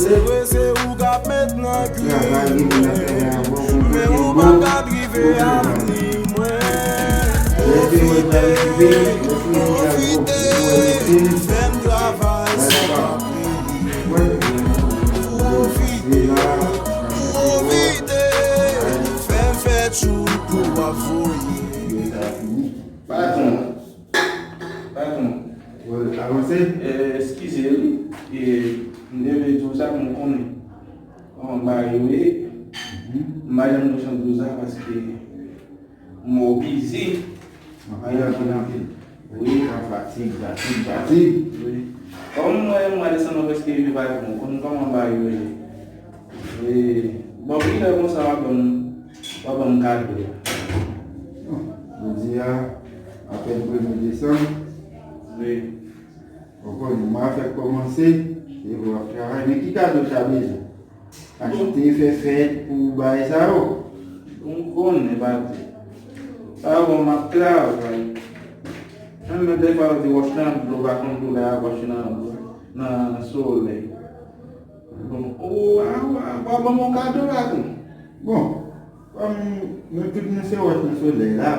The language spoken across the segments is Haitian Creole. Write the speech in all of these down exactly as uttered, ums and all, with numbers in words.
Se vre, se ou k ap met nan kwi mwen, men ou pa ka rive avni mwen. Pwofite, pwofite, fè m travay san pa peye. Pwofite, pwofite, fè m fè tchoul pou w ap voye. Patwon. Patwon. Wi, avanse. Eh, eskize, wi. Eh, m te vle di w sa pou m konnen kòman bagay yo ye. M pa janm gen chans di w sa paske m okipe. Anpil, anpil, anpil. Wi. Sa fatig, fatig, fatig. Wi. Kòm mwen, mwen desann nan prèske rive Patwon, konn kòman bagay yo ye. Eh, bon, kilè konsa w ap ban m, w ap ban m kado? Bon, jodi a, apèn premye desanm. Wi. Ou konnen, mwa fèk kòmanse, e w ap travay, men ki kado w ta bezwen? Achte, fè fèt pou bagay sa yo. Ou konnen, pati. Avan m ap travay. Menm lè dèfwa yo di wòch nan dlo, pa konn koulè a wòch nan, nan solèy. Bon, ou, a, w ap ban m yon kado, pati. Bon, kòm nou tout nou se wòch nan solèy la,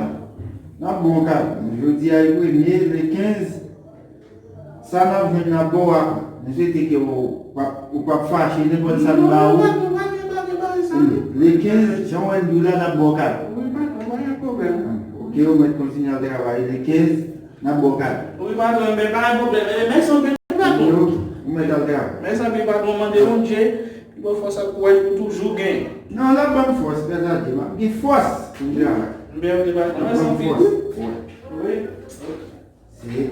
n ap ba w kado. Jodi a e premye, le kenz, sa n ap jwenn n ap ba w apre. M swete ke w p ap, ou p ap fache nenpòt sa n ba ou. Non, non, non, non, non, non, non, non. Le kenz, jan w wè n di w la, n ap ba w kado. Wi, pa, pa gen pwoblèm. Ok, ou mèt kontinye al travay. Le kenz, n ap ba w kado. Wi, patwon, men pa gen pwoblèm. Eh, mèsi anpil, patwon. Ok, ou mèt al travay. Mèsi anpil, patwon. Mande Bondye, li ba w fòs ak kouraj pou toujou gen. Non, l ap ban m fòs, pètaje. M ap gen fòs pou m travay. Men, ok, patwon. Mèsi anpil. Wi. Se